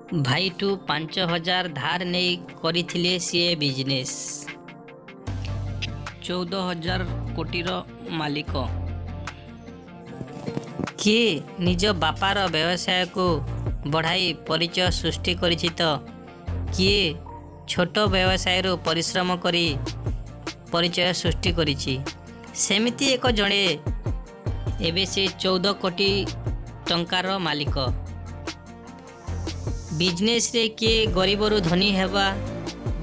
ଭାଇଠୁ 5,000 ଧାର ନେଇ କରିଥିଲେ ସିଏ ବିଜନେସ୍। 14,000 କୋଟିର ମାଲିକ। କିଏ ନିଜ ବାପାର ବ୍ୟବସାୟକୁ ବଢ଼ାଇ ପରିଚୟ ସୃଷ୍ଟି କରିଛି ତ କିଏ ଛୋଟ ବ୍ୟବସାୟରୁ ପରିଶ୍ରମ କରି ପରିଚୟ ସୃଷ୍ଟି କରିଛି। ସେମିତି ଏକ ଜଣେ, ଏବେ ସେ 14 କୋଟି ଟଙ୍କାର ମାଲିକ। ବିଜନେସରେ କିଏ ଗରିବରୁ ଧନୀ ହେବା,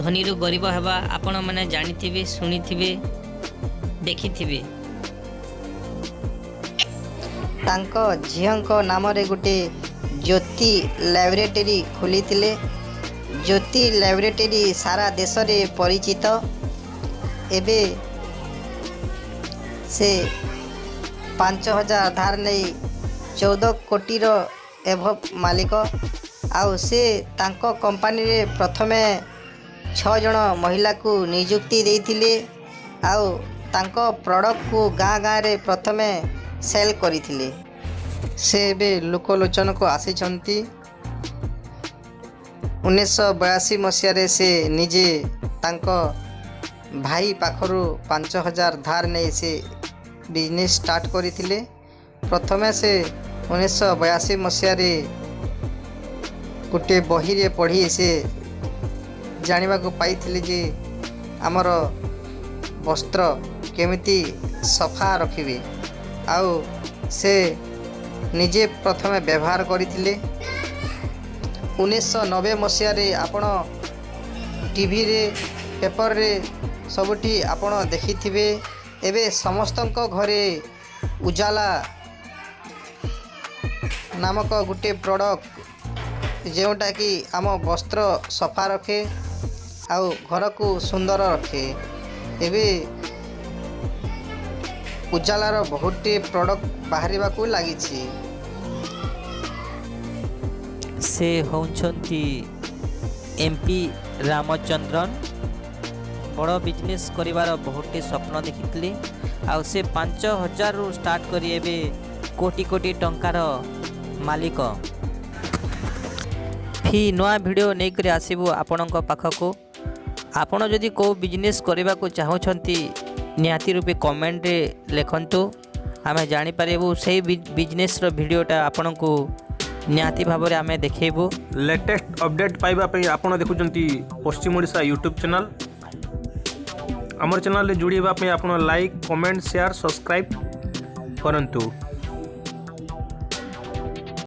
ଧନୀରୁ ଗରିବ ହେବା, ଆପଣମାନେ ଜାଣିଥିବେ, ଶୁଣିଥିବେ, ଦେଖିଥିବେ। ତାଙ୍କ ଝିଅଙ୍କ ନାମରେ ଗୋଟେ ଜ୍ୟୋତି ଲାବୋରେଟୋରୀ ଖୋଲିଥିଲେ। ଜ୍ୟୋତି ଲାବୋରେଟୋରୀ ସାରା ଦେଶରେ ପରିଚିତ। ଏବେ ସେ 5,000 ଧାର ନେଇ 14 କୋଟିର ଏବଭ ମାଲିକ। ଆଉ ସେ ତାଙ୍କ କମ୍ପାନୀରେ ପ୍ରଥମେ ଛଅ ଜଣ ମହିଳାକୁ ନିଯୁକ୍ତି ଦେଇଥିଲେ ଆଉ ତାଙ୍କ ପ୍ରଡ଼କ୍ଟକୁ ଗାଁ ଗାଁରେ ପ୍ରଥମେ ସେଲ୍ କରିଥିଲେ। ସେ ଏବେ ଲୋକଲୋଚନକୁ ଆସିଛନ୍ତି। 1982 ମସିହାରେ ସେ ନିଜେ ତାଙ୍କ ଭାଇ ପାଖରୁ 5,000 ଧାର ନେଇ ସେ ବିଜନେସ୍ ଷ୍ଟାର୍ଟ କରିଥିଲେ। ପ୍ରଥମେ ସେ 1982 ମସିହାରେ ଗୋଟିଏ ବହିରେ ପଢ଼ି ସେ ଜାଣିବାକୁ ପାଇଥିଲେ ଯେ ଆମର ବସ୍ତ୍ର କେମିତି ସଫା ରଖିବେ। ଆଉ ସେ ନିଜେ ପ୍ରଥମେ ବ୍ୟବହାର କରିଥିଲେ। 1990 ମସିହାରେ ଆପଣ ଟିଭିରେ, ପେପରରେ ସବୁଠି ଆପଣ ଦେଖିଥିବେ, ଏବେ ସମସ୍ତଙ୍କ ଘରେ ଉଜାଲା ନାମକ ଗୋଟିଏ ପ୍ରଡ଼କ୍ଟ, ଯେଉଁଟାକି ଆମ ବସ୍ତ୍ର ସଫା ରଖେ ଆଉ ଘରକୁ ସୁନ୍ଦର ରଖେ। ଏବେ ଉଜାଲାର ବହୁତଟି ପ୍ରଡ଼କ୍ଟ ବାହାରିବାକୁ ଲାଗିଛି। ସେ ହେଉଛନ୍ତି ଏମ୍ ପି ରାମଚନ୍ଦ୍ରନ। ବଡ଼ ବିଜନେସ୍ କରିବାର ବହୁତଟି ସ୍ୱପ୍ନ ଦେଖିଥିଲେ ଆଉ ସେ 5,000ରୁ ଷ୍ଟାର୍ଟ କରି ଏବେ କୋଟି କୋଟି ଟଙ୍କାର ମାଲିକ। ଫି ନୂଆ ଭିଡ଼ିଓ ନେଇକରି ଆସିବୁ ଆପଣଙ୍କ ପାଖକୁ। ଆପଣ ଯଦି କେଉଁ ବିଜନେସ୍ କରିବାକୁ ଚାହୁଁଛନ୍ତି, ନିହାତି ରୂପେ କମେଣ୍ଟରେ ଲେଖନ୍ତୁ। ଆମେ ଜାଣିପାରିବୁ, ସେଇ ବିଜନେସ୍ର ଭିଡ଼ିଓଟା ଆପଣଙ୍କୁ ନିହାତି ଭାବରେ ଆମେ ଦେଖେଇବୁ। ଲେଟେଷ୍ଟ ଅପଡେଟ୍ ପାଇବା ପାଇଁ ଆପଣ ଦେଖୁଛନ୍ତି ପଶ୍ଚିମ ଓଡ଼ିଶା ୟୁଟ୍ୟୁବ୍ ଚ୍ୟାନେଲ୍। ଆମର ଚ୍ୟାନେଲରେ ଯୋଡ଼ି ହେବା ପାଇଁ ଆପଣ ଲାଇକ୍, କମେଣ୍ଟ, ସେୟାର, ସବସ୍କ୍ରାଇବ୍ କରନ୍ତୁ।